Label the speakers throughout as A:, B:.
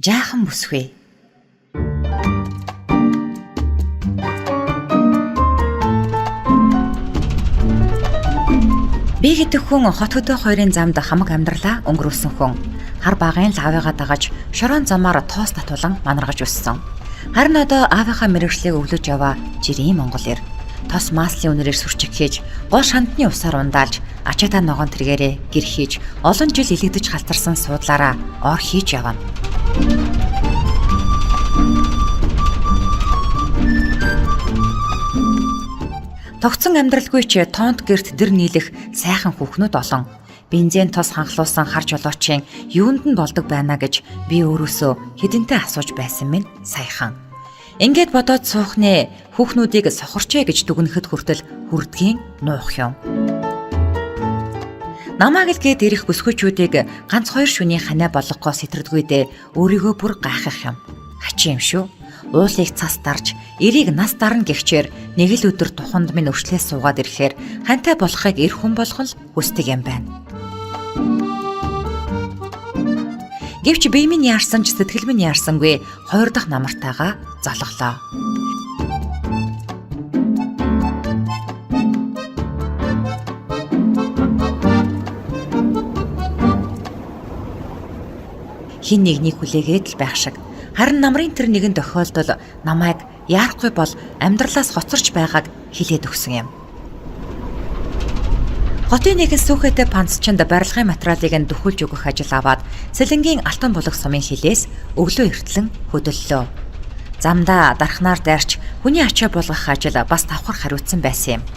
A: Жаахан бүсгүй. Би гэдэг хүн хот хөдөө хоёрын замд хамаг амьдралаа өнгөрүүлсэн хүн. Хар багын лавыгаа дагаж шорон замаар тоос татуулан манаргаж өссөн. Харин одоо аавынхаа мэрэгжлийг өвлөж яваа жирийн Монгол эр. Тос маслын үнэрээр сүрчиг хийж, гол шандны усаар ундаалж, ачаатай ногоон тэргээрээ гэр хийж, олон жил илэгдэж халцарсан суудлаараа ор хийж явна. Тогтсон амьдралгүй ч тоонт герт дэр нийлэх сайхан хүүхнүүд олон. Бензин тос ханхлуулсан хар жолоочийн юунд нь болдог байна гэж би өөрөөсөө хэдэнтэй асууж байсан минь саяхан. Ингээд бодоод суух нэ хүүхнүүдийг сохорчээ гэж дүгнэхэд хүртэл хүрдгийн нуух юм. Намааг л гээд ирэх бүсгүйчүүдийг ганц хоёр шөнийн ханаа болгохоо сэтрдэггүй дээ өөрийгөө бүр гайхах юм. Хачин юм шүү. Уулыг цас дарж, эрийг нас дарна гихчээр нэг л өдөр туханд минь өршлээс суугаад ирэхээр хантай болохыг эр хүн болгон л хүсдэг юм байна. Гэвч бие минь яарсан ч сэтгэл минь яарсангүй хоёр дахь намартайгаа золголоо. Хин нэгнийг хүлээгээд л байх шиг. Харин намрын тэр нэгэн тохиолдол намайг яарахгүй бол амьдралаас хоцорч байгааг хэлээд өгсөн юм. Хотын нэгэн сүүхээтэй пансчанд барилгын материалыг нь дөхөлж өгөх ажил аваад Сэлэнгийн Алтан булаг сумын хилээс өглөө эртлэн хөдөллөө. Замдаа дархнаар дайрч хүний ачаа булгах ажил бас давхар хариуцсан байсан юм.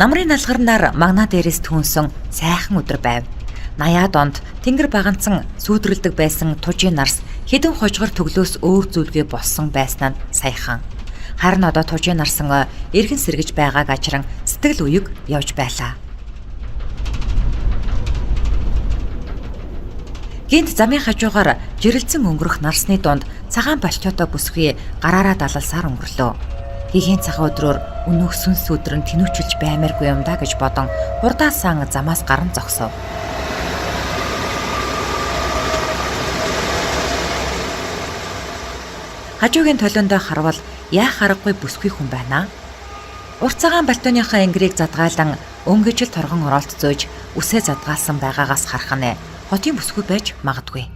A: Намрын налгарнаар магнаа дээрээс түүнсэн сайхан өдөр байв. 80-аад онд тэнгэр баганцсан сүүдрэлдэг байсан тужийн нарс хэдэн хожгор төглөөс өөр зүйлгүй болсон байсан нь саяхан. Харин одоо тужийн нарсан эргэн сэргэж байгааг ажран сэтгэл үег явж байлаа. Гинт замын хажуугаар жирэлцэн өнгөрөх нарсны дунд цагаан пальтотой бүсгүй гараараа далалсаар өнгөрлөө. Гэгийн цагаан өдрөөр өнөөх сүнс өдрөн тэнүүчилж баймааргүй юм да гэж бодон хурдаасан замаас гаран зогсов. Хажуугийн толиондоо харвал яах аргагүй бүсгүй хүн байна. Урт цагаан пальтоныхоо энгэрийг задгаалan өнгөжил торгон оролт зөөж үсээ задгаалсан байгаагаас харах нь хотын бүсгүй байж магадгүй.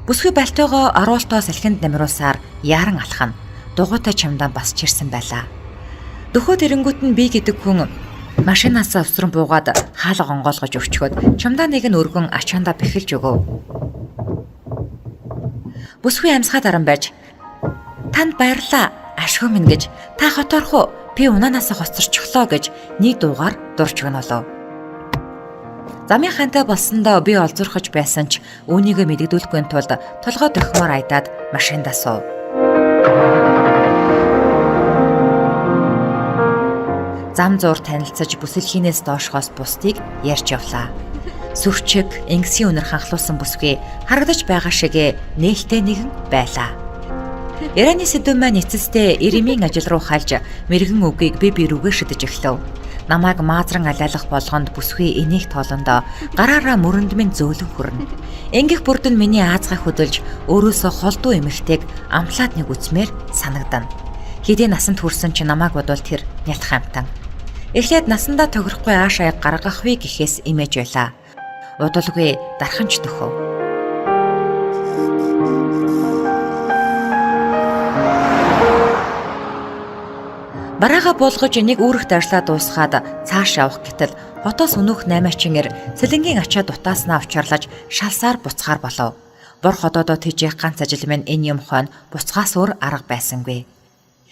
A: Бүсгүй пальтоогоо аруултаа салхинд намируулсаар яаран алхана. Дугуйтай чамдаа бас чирсэн байлаа. Дөхөөд ирэнгүүт нь би гэдэг хүн машинаасаа өвсрөн буугаад хаалга онгойлгож өчгөөд чамдааныг нь өргөн ачаандаа бэхэлж өгөв. Бүсгүй амьсгаа даран байж танд баярлаа ашгүй минь гэж та хот орох уу би унаанаас хоцорчихлоо гэж нэг дуугаар дурж өгнө болов. Замын хантай болсондоо би олзуурхаж байсан ч үүнийгөө мэдэгдүүлэхгүй тулд толгой дохимоор айдаад машиндаа суув. Зам зуур танилцаж бүсэлхийнээс доошхоос бусдыг ярьж явлаа. Сүрчиг, энгисийн үнэр ханхлуулсан бүсгүй харагдаж байгаа шигэ нээлттэй нэгэн байлаа. Ярианы сэдэв маань эцэстээ Иремийн ажил руу халж мэрэгэн үгийг би рүүгээ шидэж эхлэв. Намайг маазран алиалах болгонд бүсгүй энийх тоолондоо гараараа мөрөнд минь зөөлөн хүрнэ. Ингэх бүрд нь миний аазгай хөдөлж өөрөөсөө холдуу эмэгтэйг амтлаад нэг үцмээр санагдана. Хэдий насанд хүрсэн ч намайг бодвол тэр нялх амтан. Эхлээд насандаа тохирохгүй ааш аяг гаргах вэ гэхээс имэж байлаа. Удалгүй дарханч төхөв. Бараага болгож нэг үүрэгт ажиллаа дуусгаад цааш явах гэтэл хотоос өнөөх наймаачин эр Сэлэнгийн ачаа дутааснаа учарлаж шалсаар буцгаар болов. Бор ходоодоо тэжээх ганц ажил минь энэ юм хойно буцгаас өөр арга байсангүй.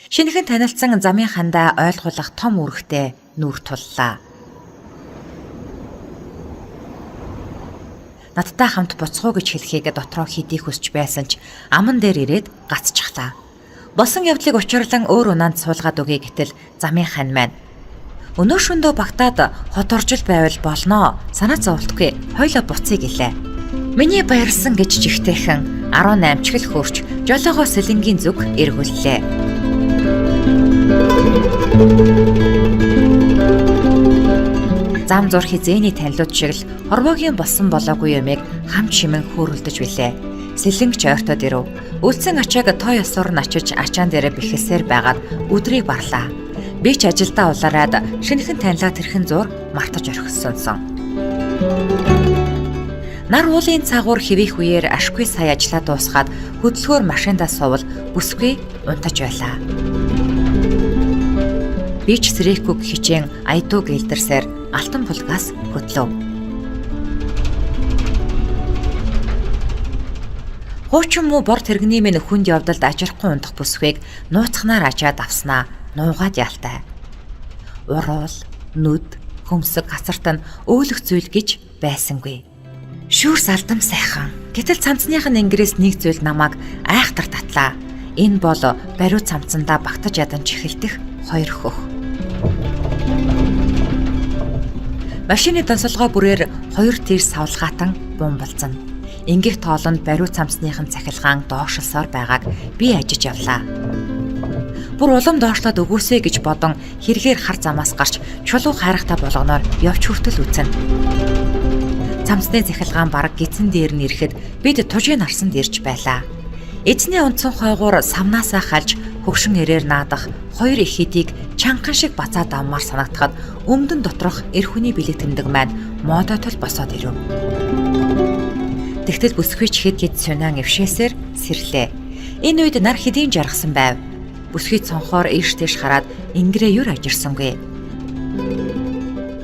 A: Шинэхэн танилцсан замын хандаа ойлгуулах том үүрэгтэй нүүр туллаа. Надтай хамт буцах уу гэж хэлхийг дотроо хэдий хүсч байсан ч аман дээр ирээд гацчихлаа. Болсон явдлыг учирлан өөр унаанд суулгаад өгье гэтэл замын хан маань өнөө шөндөө багтаад хот оржил байвал болноо. Санаа зовлтгүй. Хоёлоо буцъя гэлээ. Миний баярлсан гэж жигтэйхэн 18 чигэл хөөрч жолоогоо Сэлэнгийн зүг эргүүллээ. Зам зур хизээний танилуд шиг л хорвоогийн болсон болоогүй юмыг хам чимэн хөөрөлдөж билээ. Сэлэнгч ойртоод ирэв. Үлдсэн ачааг той ёсоор нь ачиж ачаан дээрээ бэхэлсээр байгаад өдрийг барлаа. Би ч ажилдаа улаарад шинэхэн танилаа тэрхэн зур мартаж орхисонсон. Нар уулын цагуур хэвих үеэр ашгүй сая ажлаа дуусгаад хөдөлгөөр машиндаа суувал бүсгүй унтаж байлаа. Би ч сэрэхгүй хичээн айдуу гэлдэрсээр алтан булгаас хөдлөв. Хуучин муу бор тэрэгний минь хүнд явдалд ажирахгүй унтах бүсгүйг нууцхнаар ажаад авснаа нуугаад ялтай. Уруул, нүд, хөмсөг гацарт нь өөлөх зүйл гэж байсангүй. Шүүрс алдам сайхан. Гэтэл цамцных нь ингэрээс нэг зүйл намайг айхтар татлаа. Энэ бол бариу цамцандаа багтаж ядан чихэлдэх хоёр хөх. Машины донсолгоо бүрээр хоёр тэр савлгаатан бумбалзана. Ингэх тоолонд бариу цамцных нь цахилгаан доошлсоор байгааг би ажиж явлаа. Бүр улам доошлоод өгөөсэй гэж бодон хэрэгээр хар замаас гарч чулуу хайрхтай болгоноор явж хүртэл үзнэ. Цамцны цахилгаан бараг гидсэн дээр нь ирэхэд бид тужийн нарсанд ирж байлаа. Эзний унтсан хойгуур самнаасаа халж хөгшин эрээр наадах хоёр их хэдийг чанхан шиг бацаа давмаар санагдахад өмдөн доторх эр хүний бэлэг тэмдэг маань модотол босоод ирэв. Тэгтэл бүсгүйч хэд хэд сунаан эвшээсээр сэрлээ. Энэ үед нар хэдийн жаргасан байв. Бүсгүй цонхоор ийш тийш хараад ингэрээ юр ажирсангүй.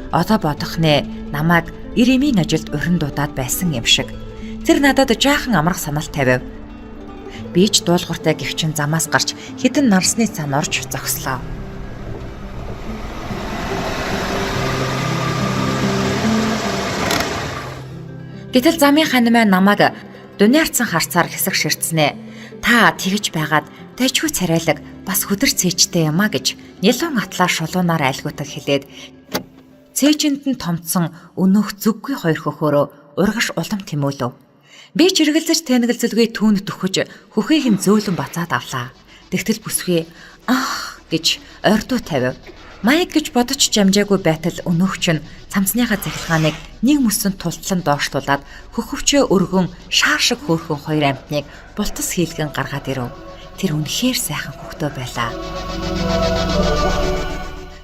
A: Одоо бодох нэ намайг эр эмийн ажилд урин дуудаад байсан юм шиг. Тэр надад жаахан амрах санал тавив. Би ч дуулууртай гихчин замаас гарч хэдэн нарсны цан орж зогслоо. Гэтэл замын хань маань намайг дуниарцсан харцаар хэсэг ширтснэ. Та тэгж байгаад дайчгүй царайлаг бас хүдэр цээжтэй юм а гэж нялуун атлаа шулуунаар айлгуутаг хэлээд цээжинд нь томцсон өнөөх зүггүй хоёр хөхөөрөө урагш улам тэмүүлв. Би ч эргэлзэж тэнэгэлзэлгүй түүнд дөхөж хөхийг нь зөөлөн бацаад авлаа. Тэгтэл бүсгүй ах гэж ойрдуу тавив. Маяг гэж бодож жамжаагүй байтал өнөөх чинь цамцныхаа цахилгааныг нэг мөсөн тултлан доошлуулад хөхөвчөө өргөн шаар шиг хөөрхөн хоёр амьтныг бултас хийлгэн гаргаад ирэв. Тэр үнэхээр сайхан хөхтөө байлаа.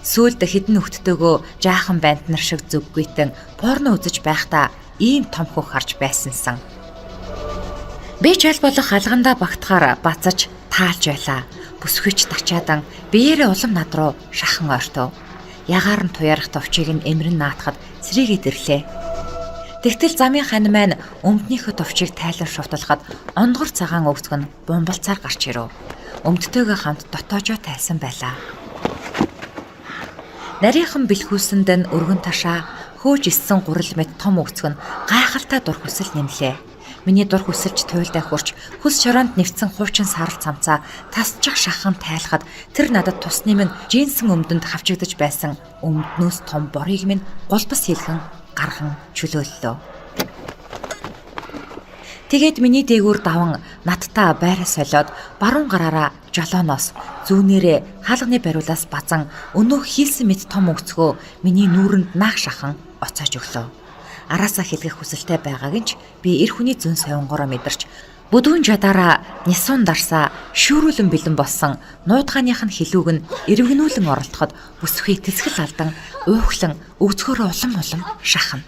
A: Сүүлд хэдэн нөхдөдөөгөө жаахан банд нар шиг зүггүйтэн порно үзэж байхдаа ийм том хөх харж байсансан. Би ч аль болох алгандаа багтахаар бацаж таалж байлаа. Бүсгүйч тачаадан биеэрээ улам над руу шахан ойртов. Ягаар нь туярах товчийг нь эмрэн наатахад сэрийгээд ирлээ. Тэгтэл замын хань маань өмднийхөө товчийг тайлан шувталхад ондгор цагаан өвсг нь бумбалцаар гарч ирэв. Өмдтөөгөө хамт дотоожоо тайлсан байлаа. Нарийнхан бэлхүүсэнд нь өргөн ташаа хөөж ирсэн гурил мэт том өвсг нь гайхалтай дур хүсэл нэмлээ. Миний дур хүсэлж туйлдаа хурч хөлс шороонд нэвтсэн хуучин сарал цамцаа тасчих шахан тайлхад тэр надад тусны минь джинсэн өмдөнд хавчигдаж байсан өмднөөс том борыг минь гулбас хийлгэн гарган чөлөөллөө. Тэгээд миний дээгүүр даван надтай байраа солиод баруун гараараа жолооноос зүүнээрээ хаалганы бариулаас базан өнөөх хийлсэн мэт том өгцгөө миний нүүрэнд наах шахан оцоож өглөө. Араасаа хэлгэх хүсэлтэй байгааг нь ч би эр хүний зөн совингороо мэдэрч бүдүүн жадаараа нисун дарсаа шүүрүүлэн бэлэн болсон нуудгааных нь хилүүг нь эрвэгнүүлэн оролдоход бүсгүй тэсгэл алдан уухлан өгцгөөрөө улам улам шахна.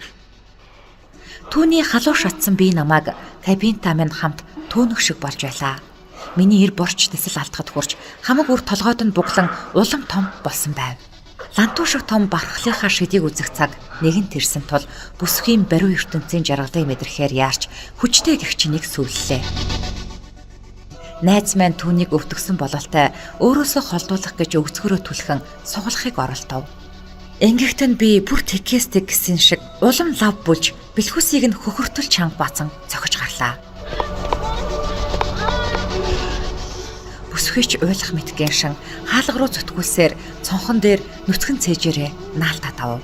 A: Түүний халуу шатсан би намайг кабинтаа минь хамт төөнөх шиг болж байлаа. Миний эр борч тэсэл алдахад хүрч хамаг үр толгойд нь буглан улам том болсон байв. Лантуу шиг том бархлынхаа шидийг үзэх цаг нэгэн тэрсэн тул бүсгийн бариу ертөнцийн жаргалыг мэдрэхээр яарч хүчтэй гэгчнийг сүвллээ. Найз маань түүнийг өвтгсөн бололтой өөрөөсөө холдуулах гэж өгцгөрөө түлхэн сугалахыг оролдов. Ингэхт нь би бүр тэгээс тэг гэсэн шиг улам лав бүлж бэлхүүсийг нь хөхөртөл чанга бацан цохиж гарлаа. Бүсгүйч уйлах мэт гэншин хаалга руу зүтгүүлсээр цонхон дээр нүцгэн цээжээрээ наалтаа тавв.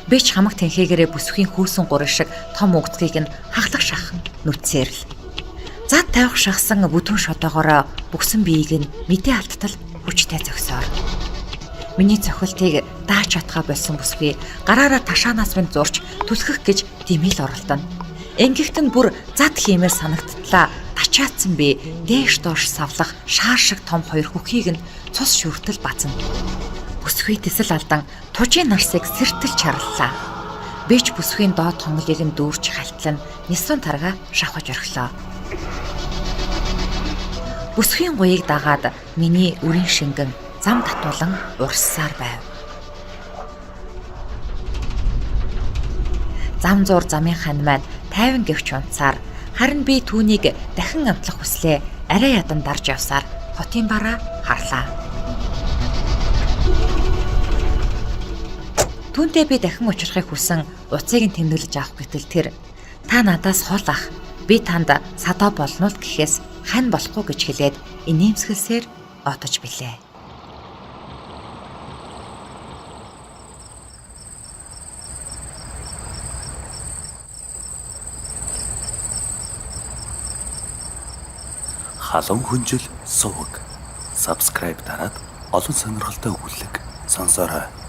A: Би ч хамаг тэнхээгээрээ бүсгийн хөөсөн гурил шиг том үгцгийг нь хаглах шахан нүцсээр л. Зад тавих шахсан бүдүүн шодоогоороо бүгсэн биеийг нь мэдээ алттал хүчтэй зогсоор. Миний цохилтыг дааж чадхаа болсон бүсгүй гараараа ташаанаас минь зурч түлхэх гэж димэл оролдоно. Ингэхт нь бүр зад хиймээр санагдтлаа Ачаацсан би дээш доош савлах шаар шиг том хоёр хөхийг нь цус шүртэл базна. Бүсгүй тэсэл алдан тужийн нарсыг сэртэл чарлаа. Би ч бүсгүйн доод хонголыг нь дүүрч халтлан нисүн тарга шавхаж орхилоо. Бүсгийн гуйыг дагаад миний үрийн шингэн зам татуулан урссаар байв. Зам зуур замын хан маань тайван гэвч унтсаар харин би түүнийг дахин амтлах хүслээ арай ядан дарж явсаар хотын бараа харлаа. Түүнтэй би дахин учрахыг хүсэн уцыг нь тэмдэглэж авах гэтэл тэр та надаас хол ах би танд садаа болно л гэхээс хань болохгүй гэж хэлээд инээмсэглсээр отож билээ.
B: Халуун хүнжил суваг. Subscribe дараад олон сонирхолтой өгүүлэг сонсоорой.